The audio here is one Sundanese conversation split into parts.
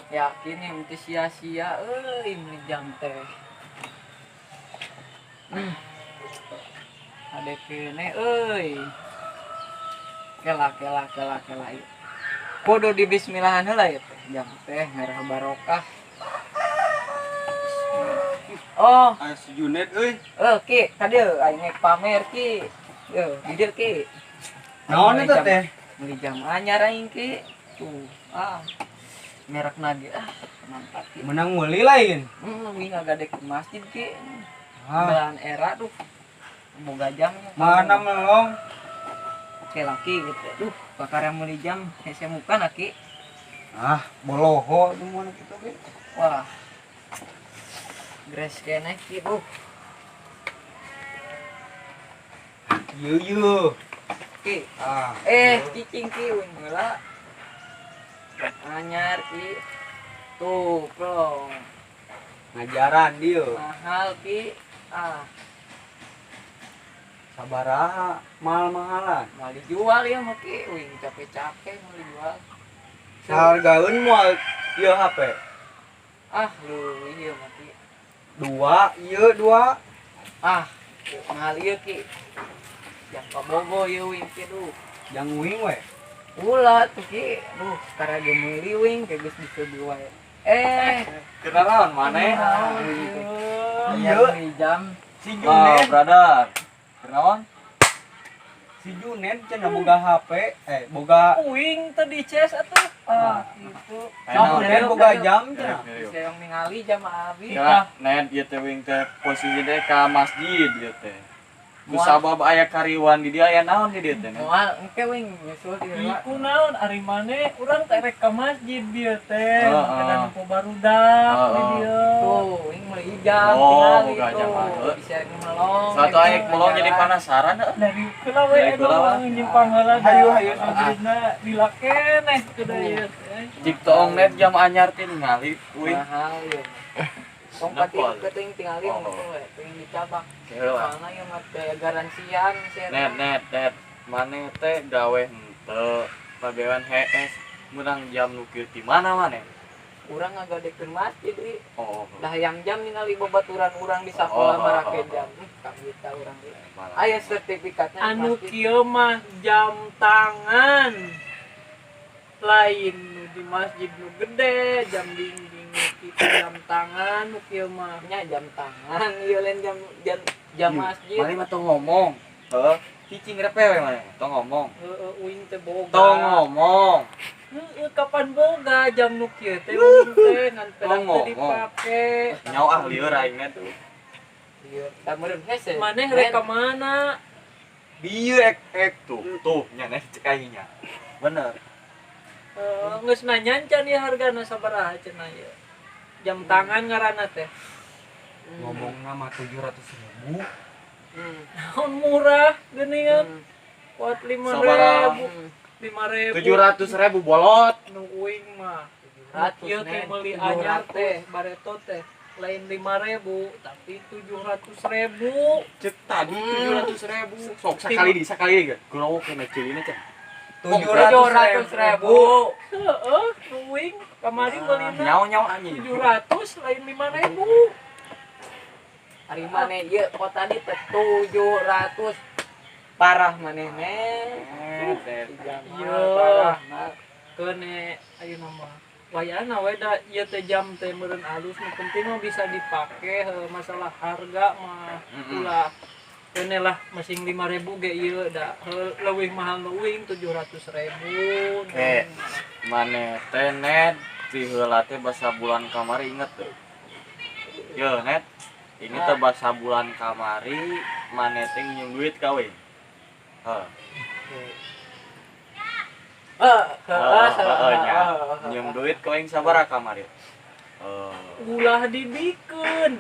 Yakin nih mesti sia-sia euy beli jam teh. Ada kene euy. Kela kela kela kela ieu. Kudu di bismillahan heula ya teh. Jam teh merah barokah. Oh, Aya si Junet euy. Eh Ki, tadi aing nek pamer Ki. Yo, di dieu Ki. Naon Beli eta teh? Beli jam anyar aing Ki. Tuh, ah. Merek nage ah, mantap Ki. Menang meuli lain. Wing ngagadek ke masjid Ki. Ah, Belahan era tuh. Boga jam. Mana melong? Oke laki gitu. Duh, bakar yang beli jam hese muka na Ki. Ah, boloho tuh mana kitu ge. Wah. Gres keneh Ki, duh. Ieu ieu. Ki. Ah. Eh, cicing Ki wing heula. Anyar Ki. Tuh, plong. Ngajaran dieu. Mahal Ki. Ah, Sabaraha mahal-mahalan. mau dijual ya mah Ki. Wing capek-capek mau dijual. Sahargaeun moal ieu HP. Ah, lu iya mah Ki. Dua, ieu dua. Ah, mahal ieu Ki. Jam pabogo ieu wing Ki duh. Jang uing we. Ulah tuh Ki. Duh, karena ge meuli wing kayak geus disebut wae. Eh, Kenalan maneh? naon ieu? Iya. Beli jam. Si Wow, Junet, brother. Kenaon? si Junet cenah boga HP, eh boga Uing tadi ces atuh. Ah, gitu. Si Junet boga jam cenah. Bisa yang ningali jam abi. Ya, net ieu teh wing teh posisi teh ka masjid ieu teh. Ku sabab aya kariwan di dieu aya naon di dieu teh? Net? Moal engke wing nyusul di heula. Iku naon ari maneh urang teh rek ka masjid bieu teh, Heeh. makanan nempo barudak di dieu. Tuh, wing meuli jam Oh, tingali boga jam tuh. atuh. Bisa yang melong. Satu aya melong jadi penasaran heuh. Dari heula we Dari eta heula mah nyimpang heula. Hayu, hayu. Masjidna dilakeneh kudu ieu teh. Cik toong net jam anyar teh ningali uing. Mahal ya. Tong pati Nepol. keting tingali Oh. mah we, ting dicabak. Heula. Soalna ieu mah teh garansian sih. Net net net maneh teh gawe henteu pagawean hees menang jam nu kieu ti mana maneh? Urang ngagadekeun masjid wi. Oh. Dah yang jam ningali babaturan urang di sakola Oh, marake oh, oh. jam. Kabita urang di. Aya sertifikatnya di Anu masjid. kieu mah jam tangan. Lain nu di masjid nu gede, jam dinding nu kitu jam tangan nu kieu mah. Nya jam tangan ieu lain jam jam jam masjid. Maneh mah tong ngomong. Heuh, cicing repe we maneh. Tong ngomong. Heeh, uing teh boga. Tong ngomong. Heeh, kapan boga jam nu kieu teh uing teh ngan pedah Tong teu ngomong. dipake. Nyawa ah lieur aing net. Ieu da meureun hese. Maneh rek ka mana? Bieu ek ek tuh tuh nya net cek aing nya. Bener. Geus nanya can ieu hargana sabaraha cenah ieu. Jam tangan ngaranna teh. Ngomongna mah 700.000. Naon murah geuningan. Kuat 5.000. Sabaraha? 5.000. 700.000 bolot. Nu uing mah. 700 Ieu teh Nen. meuli anyar 700. teh bareto teh lain 5.000 tapi 700.000. Cek tadi 700.000. Sok sakali di sakali ge. Growok kena ceulina cen. 700.000. Heeh, nu uing kamari meulina Nyawa-nyawa anjing. 700 lain 5.000. Ari maneh ieu kota di teh 700. Parah maneh nen. Iya. Parah. Nah, Keune ayeuna mah. Wayana we da ieu teh jam teh meureun alus nu penting mah bisa dipake heuh, masalah harga mah ulah keune lah masing 5.000 ge ieu da heuh, leuwih mahal nu uing 700.000. Oke. Maneh teh net ti heula teh basa bulan kamari inget teu? Yo net. Inget teh basa bulan kamari maneh teh nginjem duit ka we. Heuh. Eh, Heeh, heeh nya. Nginjem duit ka aing sabaraha kamari? Heuh. Ulah dibikeun.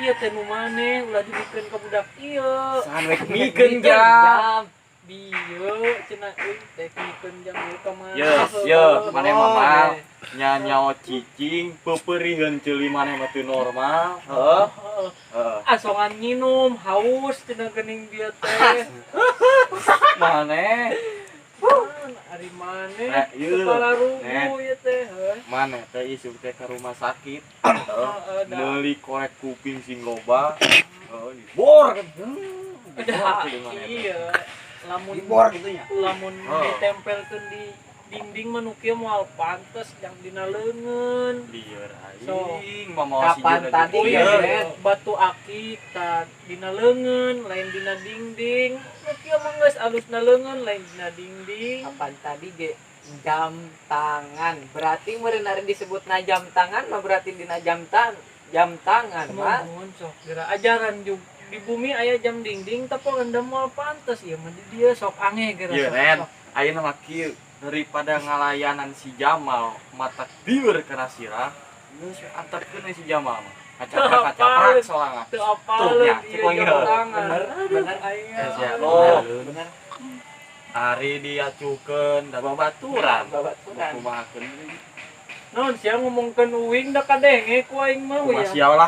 Ieu teh nu maneh ulah dibikeun ka budak ieu. Sahan we mikeun jam. Bieu cenah euy teh mikeun jam ieu ka mana. Yes, yo, maneh mah mal. Nya nyawa cicing peupeuriheun ceuli maneh mah teu normal. Heeh. Heeh. Asongan nginum haus cenah geuning bieu teh. Maneh. tangan ari maneh Eh, ieu. kepala rugu Net. ieu teh heuh. Maneh teh isuk teh ke rumah sakit. Heeh, da. Meuli korek kuping sing loba. Heeh, dibor kan. Da, Dibor di maneh teh. iya. Lamun Dibor gitu nya. lamun Oh. ditempelkeun di dinding mah nu kieu moal pantes jang dina leungeun. Lieur So, aing mamawa si kapan Juned tadi Oh gitu. iya, ya, Net? batu akik ta dina leungeun lain dina dinding. Nu kieu mah geus alusna leungeun lain dina dinding. Kapan tadi ge jam tangan. Berarti meureun ari disebutna jam tangan mah berarti dina jam tangan, Pak. Nuhun sok geura ajaran juga di bumi aya jam dinding tapi anda moal pantes ieu mah di dieu sok aneh geura Ieu sok. Nen, sok. ayeuna mah kieu daripada ngalayanan si Jamal mata tieur kana sirah, geus we antepkeun we si Jamal mah. Kacaprak-kacaprak sorangan. Teu Tuh, apaleun ya, ieu cek aing jam heuh. tangan. Bener, bener. Aing. Eh, sia. aduh. Oh. Bener. Ari diacukeun da babaturan. Babaturan. Kumahakeun Naon sia ngomongkeun uing da kadenge ku aing mah kumaha ya. sia lah.